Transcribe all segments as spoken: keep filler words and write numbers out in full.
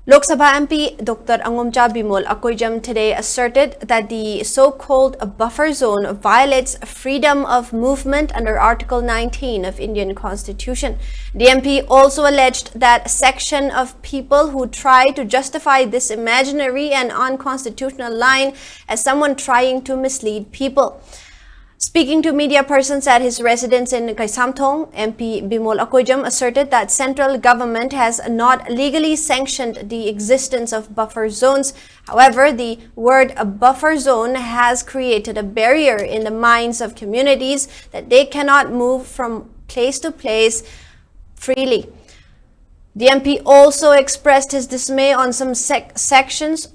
Lok Sabha M P Doctor Angomcha Bimol Akoijam today asserted that the so-called buffer zone violates freedom of movement under Article nineteen of Indian Constitution. The M P also alleged that section of people who try to justify this imaginary and unconstitutional line as someone trying to mislead people. Speaking to media persons at his residence in Kaisamthong, M P Bimol Akoijam asserted that central government has not legally sanctioned the existence of buffer zones. However, the word a buffer zone has created a barrier in the minds of communities that they cannot move from place to place freely. The M P also expressed his dismay on some sec- sections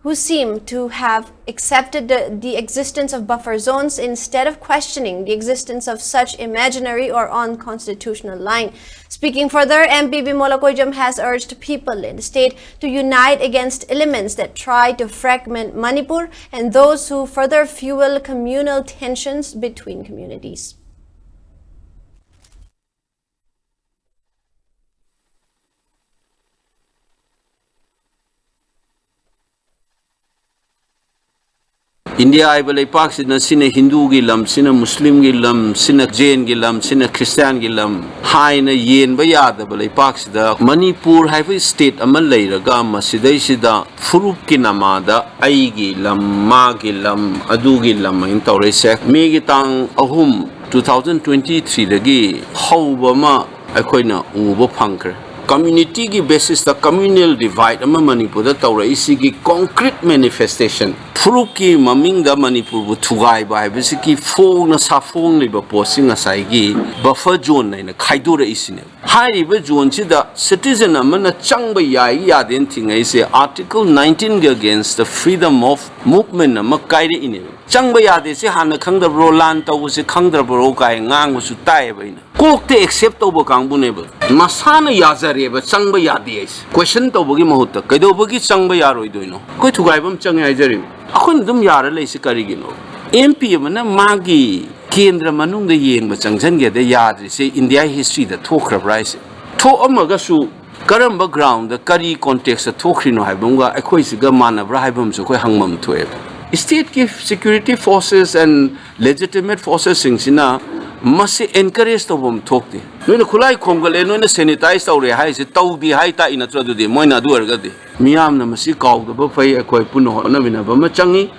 who seem to have accepted the, the existence of buffer zones instead of questioning the existence of such imaginary or unconstitutional line. Speaking further, M P Bimol Akoijam has urged people in the state to unite against elements that try to fragment Manipur and those who further fuel communal tensions between communities. India ꯍꯥꯏꯕ ꯂꯩꯄꯥꯛꯁꯤꯅ ꯁꯤꯅ ꯍꯤꯟꯗꯨꯒꯤ ꯂꯝ, ꯁꯤꯅ ꯃꯨꯁꯂꯤꯝꯒꯤ ꯂꯝ, ꯁꯤꯅ ꯖꯦꯟꯒꯤ ꯂꯝ, ꯁꯤꯅ ꯈ꯭ꯔꯤꯁꯇꯤꯌꯥꯟꯒꯤ ꯂꯝ ꯍꯥꯏꯅ ꯌꯦꯟꯕ ꯌꯥꯗꯕ ꯂꯩꯄꯥꯛꯁꯤꯗ, ꯃꯅꯤꯄꯨꯔ ꯍꯥꯏꯕ ꯁ꯭ꯇꯦꯠ ꯑꯃ ꯂꯩꯔꯒ ꯃꯁꯤꯗꯩꯁꯤꯗ ꯐꯨꯔꯨꯞꯀꯤ ꯅꯃꯥꯗ ꯑꯩꯒꯤ ꯂꯝ, ꯃꯥꯒꯤ ꯂꯝ, ꯑꯗꯨꯒꯤ ꯂꯝ ꯍꯥꯏꯅ ꯇꯧꯔꯛꯏꯁꯦ꯫ ꯃꯦꯒꯤ ꯇꯥꯡ ꯑꯍꯨꯝ, two thousand twenty threeꯗꯒꯤ ꯍꯧꯕ ꯑꯃ ꯑꯩꯈꯣꯏꯅ ꯎꯕ ꯐꯪꯈ꯭ꯔꯦ꯫ ꯀꯝꯃ꯭ꯌꯨꯅꯤꯇꯤꯒꯤ ꯕꯦꯁꯤꯁꯇ ꯀꯝꯃ꯭ꯌꯨꯅꯦꯜ ꯗꯤꯚꯥꯏꯠ ꯑꯃ ꯃꯅꯤꯄꯨꯔꯗ ꯇꯧꯔꯛꯏꯁꯤꯒꯤ ꯀꯣꯡꯀ꯭ꯔꯤꯠ ꯃꯦꯅꯤꯐꯦꯁꯇꯦꯁꯟ, ꯐꯨꯔꯨꯞꯀꯤ ꯃꯃꯤꯡꯗ ꯃꯅꯤꯄꯨꯔꯕꯨ ꯊꯨꯒꯥꯏꯕ ꯍꯥꯏꯕꯁꯤꯒꯤ ꯐꯣꯡꯅ ꯁꯥꯐꯣꯡꯂꯤꯕ ꯄꯣꯠꯁꯤ ꯉꯁꯥꯏꯒꯤ ꯕꯐꯔ ꯖꯣꯟ ꯍꯥꯏꯅ ꯈꯥꯏꯗꯣꯔꯛꯏꯁꯤꯅꯦ꯫ ꯍꯥꯏꯔꯤꯕ ꯖꯣꯟꯁꯤꯗ ꯁꯤꯇꯤꯖꯟ ꯑꯃꯅ ꯆꯪꯕ ꯌꯥꯏ ꯌꯥꯗꯦꯅ ꯊꯤꯡꯉꯛꯏꯁꯦ ꯑꯥꯔꯇꯤꯀꯜ ꯅꯥꯏꯟꯇꯤꯟꯒꯤ ꯑꯒꯦꯟꯁꯇ ꯐ꯭ꯔꯤꯗꯝ ꯑꯣꯐ ꯃꯨꯚꯃꯦꯟ ꯑꯃ ꯀꯥꯏꯔꯛꯏꯅꯦꯕ꯫ ꯆꯪꯕ ꯌꯥꯗꯦ ꯁꯤ ꯍꯥꯟꯅ ꯈꯪꯗꯕ꯭ꯔꯣ, ꯂꯥꯟ ꯇꯧꯕꯁꯤ ꯈꯪꯗ꯭ꯔꯕ꯭ꯔꯣ ꯀꯥꯏ ꯉꯥꯡꯕꯁꯨ ꯇꯥꯏꯌꯦꯕ ꯑꯩꯅ꯫ ꯀꯣꯛꯇ ꯑꯦꯛꯁꯦꯞ ꯇꯧꯕ ꯀꯥꯡꯕꯨꯅꯦꯕ꯫ ꯃꯁꯥꯅ ꯌꯥꯖꯔꯦꯕ ꯆꯪꯕ ꯌꯥꯗꯦ ꯍꯥꯏꯁꯦ꯫ ꯀꯣꯏꯁꯟ ꯇꯧꯕꯒꯤ ꯃꯍꯨꯠꯇ ꯀꯩꯗꯧꯕꯒꯤ ꯆꯪꯕ ꯌꯥꯔꯣꯏꯗꯣꯏꯅꯣ? ꯑꯩꯈꯣꯏ ꯊꯨꯒꯥꯏꯕ ꯑꯃ ꯆꯪꯉꯦ ꯍꯥꯏꯖꯔꯤꯕ꯫ ꯑꯩꯈꯣꯏꯅ ꯑꯗꯨꯝ ꯌꯥꯔ ꯂꯩꯁꯤ ꯀꯔꯤꯒꯤꯅꯣ? ꯑꯦꯝ ꯄꯤ ꯑꯃꯅ ꯃꯥꯒꯤ ꯀꯦꯟꯗ꯭ꯔ ꯃꯅꯨꯡꯗ ꯌꯦꯡꯕ ꯆꯪꯁꯤꯟꯒꯦꯗ ꯌꯥꯗ꯭ꯔꯤꯁꯦ ꯏꯟꯗꯤꯌꯥ ꯍꯤꯁꯇ꯭ꯔꯤꯗ ꯊꯣꯛꯈ꯭ꯔꯕ꯭ꯔꯥ ꯍꯥꯏꯁꯦ? ꯊꯣꯛꯑꯝꯃꯒꯁꯨ ꯀꯔꯝꯕ ꯒ꯭ꯔꯥꯎꯟꯗ ꯀꯔꯤ ꯀꯣꯟꯇꯦꯛꯁꯇ ꯊꯣꯛꯈ꯭ꯔꯤꯅꯣ ꯍꯥꯏꯕ ꯑꯃꯒ ꯑꯩꯈꯣꯏꯁꯤꯒ ꯃꯥꯟꯅꯕ꯭ꯔꯥ ꯍꯥꯏꯕ ꯑꯃꯁꯨ ꯑꯩꯈꯣꯏ ꯍꯪꯐꯝ ꯊꯣꯛꯑꯦꯕ꯫ ꯁ꯭ꯇꯦꯠꯀꯤ ꯁꯦꯀ꯭ꯌꯨꯔꯤꯇꯤ ꯐꯣꯔꯁꯦꯁ ꯑꯦꯟ ꯂꯦꯖꯤꯇꯤꯃꯦꯠ ꯐꯣꯔꯁꯦꯁꯁꯤꯡꯁꯤꯅ ꯃꯁꯤ ꯑꯦꯟꯀꯔꯦꯖ ꯇꯧꯐꯝ ꯊꯣꯛꯇꯦ꯫ ꯅꯣꯏꯅ ꯈꯨꯠꯂꯥꯏ ꯈꯣꯝꯒꯠꯂꯦ, ꯅꯣꯏꯅ ꯁꯦꯅꯤꯇꯥꯏꯁ ꯇꯧꯔꯦ ꯍꯥꯏꯁꯦ ꯇꯧꯗꯦ ꯍꯥꯏ ꯇꯥꯛꯏ ꯅꯠꯇ꯭ꯔꯣ? ꯑꯗꯨꯗꯤ ꯃꯣꯏꯅ ꯑꯗꯨ ꯑꯣꯏꯔꯒꯗꯤ ꯃꯤꯌꯥꯝꯅ ꯃꯁꯤ ꯀꯥꯎꯗꯕ ꯐꯩ, ꯑꯩꯈꯣꯏ ꯄꯨꯟꯅ ꯍꯣꯠꯅꯃꯤꯟꯅꯕ ꯑꯃ ꯆꯪꯉꯤ꯫